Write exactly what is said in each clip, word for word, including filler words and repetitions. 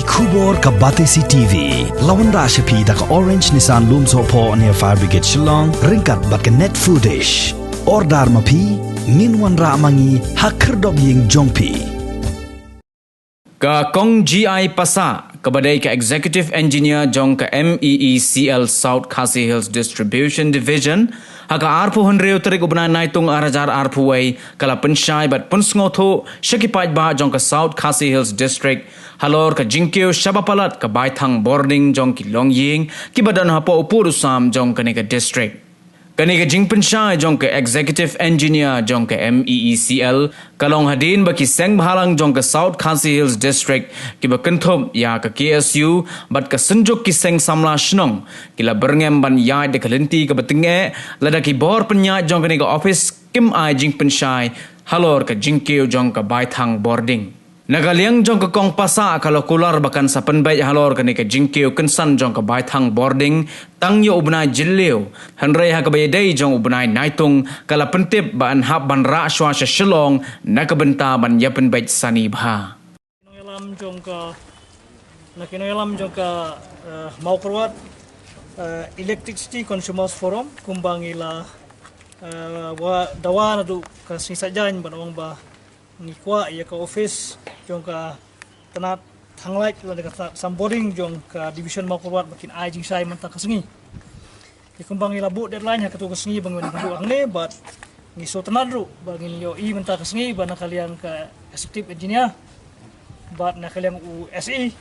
Khubor ka Batesi T V. La wanrah sha phi da ka Orange Nissan Lumsohphoh near Fire Brigade Shillong, ryngkat bad ka Net Foodish. Order ma phi, ngin wanrah ma ngi ha khyrdop ïing jong phi. Ka Kong G I Passah, kaba dei ka Executive Engineer jong ka M E E C L South Khasi Hills Distribution Division, ha ka arphew hynriew tarik u bnai Naitung arhajar arphew wei, ka la pynshai bad pynsngewthuh sha ki paidbah jong ka South Khasi Hills District halor ka jingkiew shaba palat ka baithang bording jong ki longïing kiba don hapoh u pud u sam jong kane ka district. Kane ka jingpynshai jong ka Executive Engineer jong ka M E E C L ka long hadien ba ki seng bhalang jong ka South Khasi Hills District kiba kynthup ïa ka K S U bad ka Synjuk ki Seng Samla Shnong ki la byrngem ban ïaid da ka lynti kaba tyngeh lada ki bor pynïaid jong kane ka office kim ai jingpynshai halor ka jingkiew jong ka baithang bording. Na ka liang jong ka Kong Passah ka la kular ba kan sa pynbeit halor kane ka jingkiew kynsan jong ka baithang bording tang ïa u bnai Jylliew, hynrei ha kaba ïadei jong u bnai Naitung ka la pyntip ba yn hap ban rah shuwa sha Shillong na ka bynta ban ïa pynbeit sani bha. Nongïalam jong ka, na ki nongïalam jong ka, eh, Mawkyrwat, eh, Electricity Consumers Forum, kumba ngi la, eh, wa, dawa naduh ka sngi Saitjaiñ ban ong ba ngi kwah ïa ka office jong ka tnat thang light lane ka tnat sambording jong ka Division Mawkyrwat ba kin ai jingshai mynta ka sngi. Te kumba ngi la buh deadline ha katto ka sngi ba ngin ïakynduh hangne bad ngi sngewtynnat ruh ba ngin ïohi mynta ka sngi ba na ka liang ka Executive Engineer bad na ka liang u S E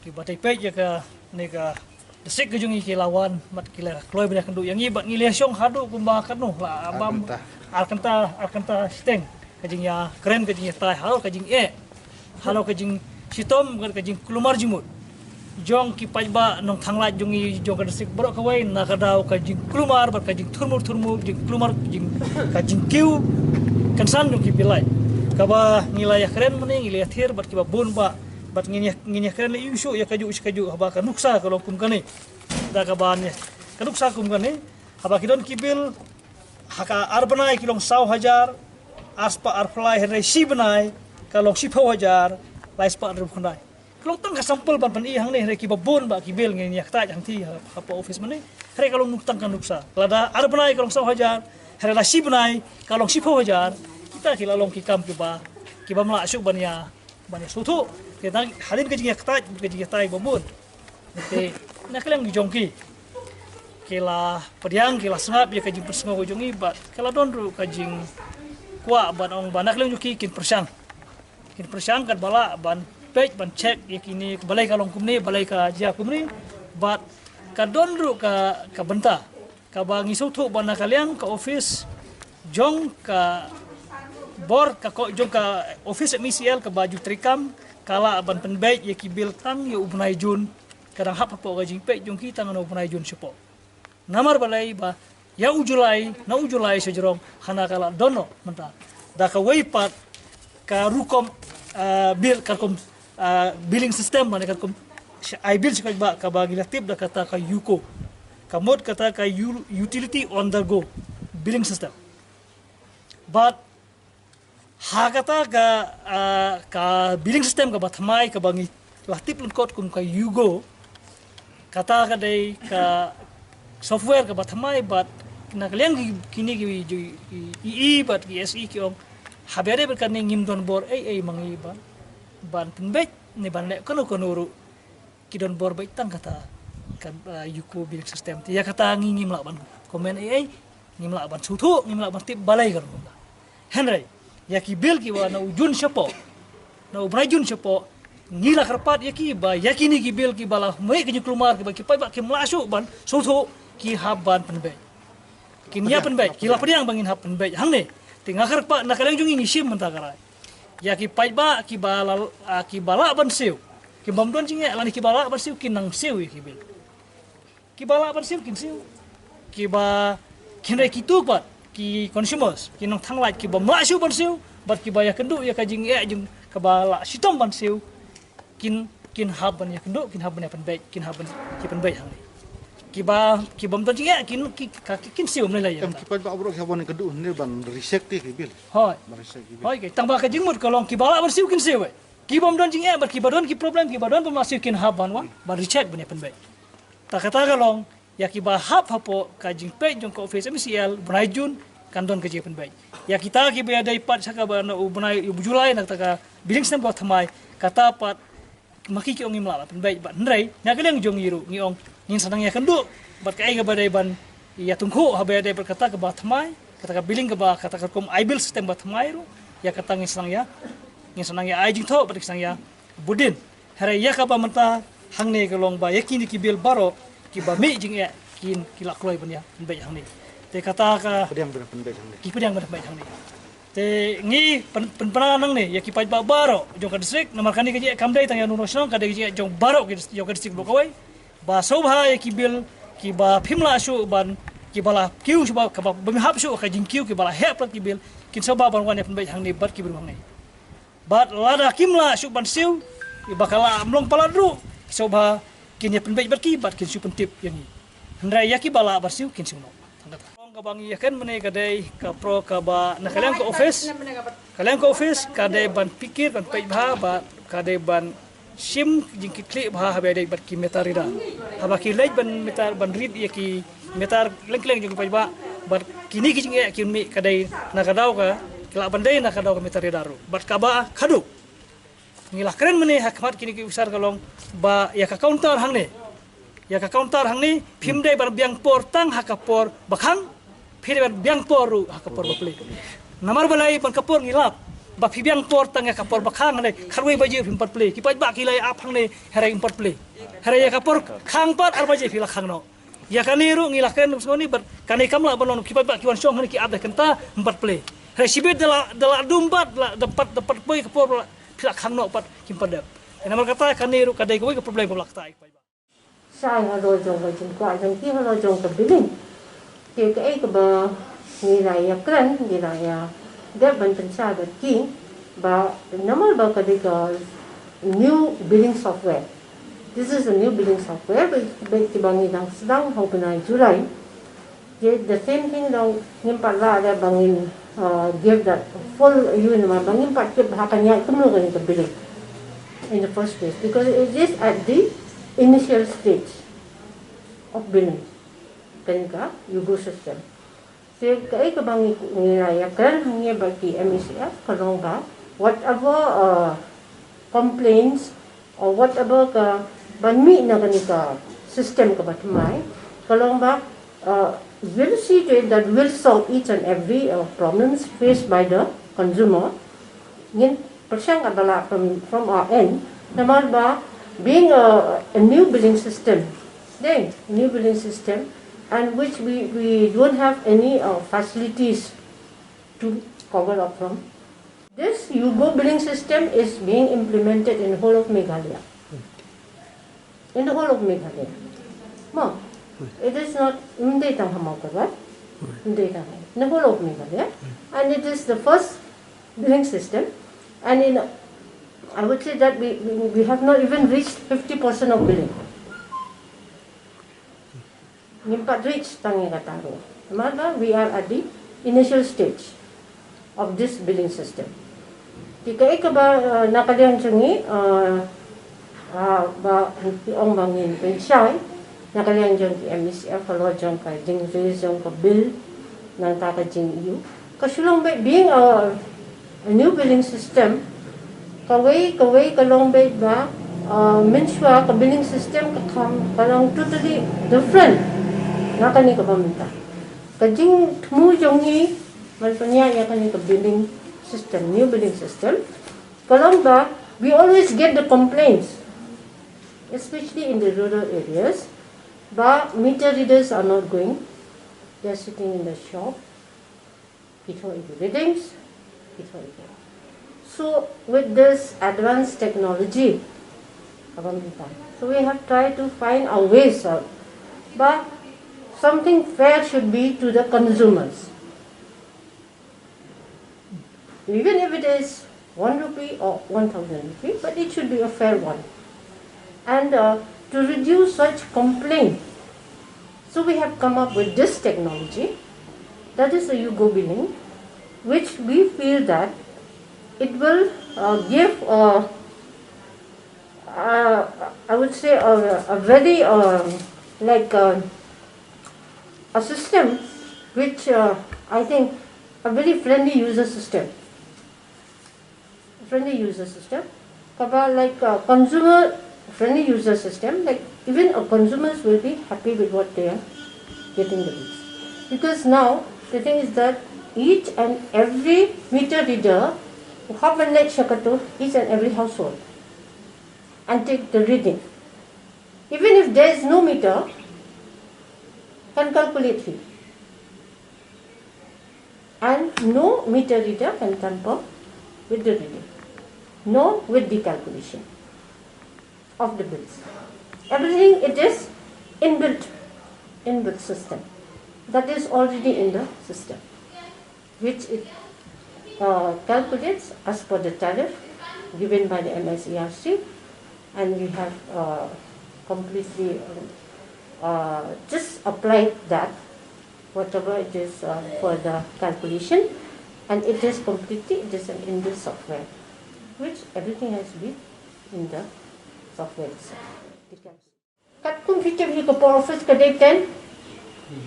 kiba tei peit ïa kane ka district ka jong ngi ki la wan bad ki la kloi ban ïakynduh ïa ngi bad ngi la shong haduh kumba katno la bam ar kynta, ar kynta shiteng ka jingïakren, ka jingïatai halor ka jingeh, halor ka jingshitom bad ka jingkulmar jingmut jong ki paidbah nongthang light jong ngi jong ka district baroh kawei, na ka daw ka jingkulmar bad ka jingthurmur thurmur, jingkulmar jing, ka jingkiew kynsan jong ki bill light. Kaba ngi la ïakren mynne, ngi la ïathir bad kiba bun bah bad ngin ïa, ngin ïakren leh ïa u shuh ïa kajuh shi kajuh haba ka nuksa ka long kum kane. Da kaba ne ka nuksa kum kane, haba ki don ki bill ha ka ar bnai ki long saw hajar ar spah arphew lai, hynrei shi bnai ka long shiphew hajar lai spah hynriewphew khyndai. Ka long tang ka sample ban pyni hangne, hynrei kiba bun bah ki bill ngin ïa kyntait hangtei ha, hapoh office mynne. Hynrei ka long nuk tang ka nuksa. Lada ar bnai ka long saw hajar, hynrei la shi bnai ka long shiphew hajar. Kita ki la long ki kam kiba, kiba ym lah shuh ban ïa, ban ïa sngewthuh. Te tang hadien ka jingïakyntait, ka jingïakyntait ba bun. Te na ka liang jong ki, ki la pdiang, ki la sngap ïa ka jingpynsngew ka jong ngi bad ka la don ruh ka jingkwah ban ong ba na ka liang jong ki kin pyrshang. Kin pyrshang katba lah ban peit ban check ïa kine, balei ka long kumne, balei ka jia kumne. Bad ka don ruh ka, ka bynta kaba ngi sngewthuh ba na ka liang ka office jong ka bor ka ko, jong ka office M E C L kaba ju treikam ka lah ban pynbeit ïa ki bill tang ïa u bnai June. Ka dang hap hapoh ka jingpeit jong ki tang na u bnai June shapoh. Namar balei ba ïa u July, na u July sha jrong hana ka la don noh mynta. Da kawei pat ka rukom, ah, bill, ka rukom, ah, billing system, mane ka rukom ai bill shi kaei ba kaba ngi la tip da kata ka UCO. Ka mut kata ka u-, utility on the go billing system. Bad ha kata ka, ah, ka billing system kaba thymmai kaba ngi la tip lyngkot kum ka UCO, kata ka dei ka software kaba thymmai bad na ka liang ki, kine ki, ki, ki EE bad ki SE ki ong, haba ïadei bad kane ngim don bor ei ei ma ngi ban, ban pynbeit ne ban leh kano kano ruh. Ki don bor beit tang kata ka, ah, UCO billing system. Te ïa kata ngi ngim lah ban comment ei ei, ngim lah ban sngewthuh, ngim lah ban tip balei ka rukom. Hynrei ïa ki bill kiba na u June shapoh, na u bnai June shapoh, ngi la kyrpad ïa ki ba ïa kine ki bill kiba la mih ka jingkulmar, kiba ki paidbah kim lah shuh ban sngewthuh, ki hap ban pynbeit. Kin ïa pynbeit, ki la pdiang ba ngin hap pynbeit hangne. Te nga kyrpad na ka liang jong ngi ngi shim mynta ka rai ïa ki paidbah kiba la, ah, kiba lah ban siew. Ki bym don jingeh lane kiba lah ban siew kin nang siew ïa ki bill. Kiba lah ban siew kin siew. Kiba, hynrei kito pat ki consumers, ki nongthang light kiba ym lah shuh ban siew bad kiba ïakynduh ïa ka jingeh jong kaba lah shitom ban siew, kin, kin hap ban ïakynduh, kin hap ban ïa pynbeit, kin hap ban ïa pynbeit hangne. Kiba, ki bym don jingeh kin, ki, ka, ki, kin siew mynlei. Em, ki paidbah baroh ki hap ban ïakynduh ne ban recheck ki bill. Hooid. Ban recheck ki bill. Hooid, tang ba ka jingmut ka long kiba lah ban siew kin siew, eh. Ki bym don jingeh bad ki ba don ki problem, ki ba don bym la siew kin hap ban wan ban recheck ban ïa pynbeit. Ta kata ka long ïa ki ba hap hapoh ka jingpeit jong ka office M C L bnai Jun kan don ka jingpynbeit. Ïa kita ki ba ïadei pat sha ka ba na u bnai u July na kata ka billing system ba thymmai, kata pat ma ki ki ong ngim lah ban pynbeit bad hynrei na ka liang jong ngi ruh ngi ong ngin sa nang ïakynduh bad kaei ka ba dei ban ïa tyngkhuh ha ba ïadei bad kata ka ba thymmai, kata ka billing ka ba kata ka kum i-bill system ba thymmai ruh, ïa kata ngin sa nang ïa ngin sa nang ïa ai jingthoh bad ngin sa nang ïa budin. Hynrei ïa ka ba mynta hangne ka long ba ïa kine ki bill baroh ki ba mih jingeh kin ki la kloi ban ïa pynbeit hangne. Te kata ka pdiang ban pynbeit hangne. Ki pdiang ban pynbeit hangne. Te ngi pyn-, pynpaw nangne ïa ki paidbah baroh jong ka district, namar kane ka jingeh kam dei tang ïa u nongshong shnong, ka dei ka jingeh jong baroh ki dis-, jong ka district baroh kawei. Ba sngewbha ïa ki bill ki ba phim lah shuh ban, ki ba la kiew shuh ba, ka ba bym hap shuh ka jingkiew, ki ba la heh palat ki bill, kin sngewbha ban wan ïa pynbeit hangne bad ki briew hangne. Bad lada kim lah shuh ban siew, ba ka la mlong palat ruh, sngewbha kin ïa pynbeit bad ki bad kin shu pyntip ïa ngi. Hynrei ïa ki ba lah ban siew kin siew noh. Tang kata. Ong ka ba ngi ïa kren mynne ka dei ka pro ka ba na ka liang ka office. Ka liang ka office ka dei ban pikir ban peit bha bad ka dei ban shim jingkitkhlieh bha ha ba ïadei bad ki meter reader. Haba ki leit ban meter ban read ïa ki meter leng-leng jong ki paidbah bad kine ki jingeh ki mih ka dei na ka daw ka, ki lah ban dei na ka daw ka meter reader ruh. Bad kaba khadduh ngi la kren mynne ha khmat kine ki officer ka long ba ïa ka counter hangne, ïa ka counter hangne phim dei ban biang por tang ha ka por ba khang, phi dei ban biang por ruh ha ka por ba plie. Namar balei? Ban ka por ngi lap ba phi biang por tang ïa ka por ba khang hangne khatwei baje phim pat plie. Ki paidbah ki la ïa ap hangne hynrei phim pat plie. Hynrei ïa ka por khang pat ar baje phi la khang noh. Ïa kane ruh ngi la kren ruh sngewbha bad kane kam lah ban long, ki paidbah ki wan shong hangne ki ap da kynta, phim pat plie. Hynrei shibit da la, da la dum pat, da la, da pat, da pat poi ka por la phi la khang noh pat kim pat dep. Namar kata kane ruh ka dei kawei ka problem kaba la kata ïa ki paidbah. Sa halor jong ka jingkwah jong ki halor jong ka billing. Te kaei kaba ngi la ïa kren, ngi la ïa dep ban pynshai bad ki ba namar ba ka dei ka new billing software. This is a new billing software ba, ba kiba ngi dang sdang ha u bnai July. Te the same thing dang ngim pat lah da ba ngin, uh, give that full, you know, ba ngim pat tip ha ka ïaid kumno ka billing in the first place because it is at the initial stage of billing. Kane ka Yugo system. Te kaei kaba ngi, ngi la ïa kren hangne bad ki M E C F ka long ba whatever, uh, complaints or whatever ka ban mih na kane ka system kaba thymmai ka long ba, uh, we'll see to it that we'll solve each and every, uh, problems faced by the consumer. Ngin pyrshang katba lah from, from our end. Namar ba being a, a new billing system, deng, new billing system, and which we, we don't have any, uh, facilities to cover up from. This Yugo billing system is being implemented in the whole of Meghalaya. In the whole of Meghalaya. Ma, it is not, ym dei tang ha Mawkyrwat. Ym dei tang ha, in the whole of Meghalaya. And it is the first billing system. And in, I would say that we, we, we have not even reached fifty percent of billing. Ngim pat reach tang ïa kata ruh. Namar ba we are at the initial stage of this billing system. Te kaei kaba, uh, na ka liang jong ngi, uh, uh, ba ngi ong ba ngin pynshai na ka liang jong ki M E C F halor jong ka jing raise jong ka bill nangta ka jing ïoh. Ka shu long beit being a, a new billing system. Kawei, kawei ka long beit ba, uh, mynshuwa ka billing system ka kham, ka long totally different na kane kaba mynta. Ka jingthmu jong ngi ban pynïaid ïa kane ka billing system, new billing system, ka long ba we always get the complaints, especially in the rural areas, ba meter readers are not going, they are sitting in the shop. Ki thoh ïa ki readings, ki thoh ïa ki. So with this advanced technology, so we have tried to find our ways out. But something fair should be to the consumers. Even if it is one rupee or one thousand rupee, but it should be a fair one. And, uh, to reduce such complaint, so we have come up with this technology, that is the Yugo billing, which we feel that it will, uh, give, uh, Say a, a very uh, like uh, a system which uh, I think a very friendly user system. Friendly user system. Kaba like a consumer friendly user system. Like even a consumers will be happy with what they are getting the goods. Because now the thing is that each and every meter reader have a net shakato each and every household and take the reading. Even if there is no meter, can calculate it. And no meter reader can tamper with the reading, nor with the calculation of the bills. Everything it is inbuilt, inbuilt system. That is already in the system, which it uh, calculates as per the tariff given by the M S E R C, and we have uh, completely um, uh, just applied that, whatever it is uh, for the calculation, and it is completely, it is an inbuilt software, which everything has been in the software itself. Katkum phi tip hi ka por office ka dei ten.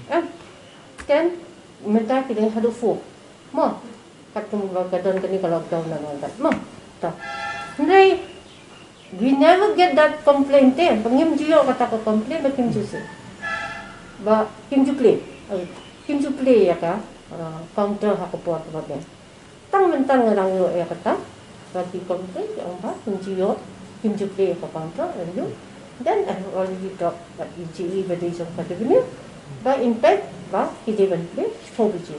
Eh, ten mynta ki dei haduh four. Mo. Katkum ba ka don kane ka lockdown na ngan kat mo. Ta. Hynrei we never get that complaint te. Ba ngim ju ïoh kata ka complaint ba kim ju siew. Ba kim ju plie. Kim ju plie ïa ka uh, counter ha ka por ba ben. Tang mynta nga dang ïoh ïa kata ba ki complain ki ong ba kim ju ïoh, kim ju plie ïa ka counter. And you, then I have already talked that E G E ba dei jong ka revenue, ba in fact ba ki dei ban plie four baje.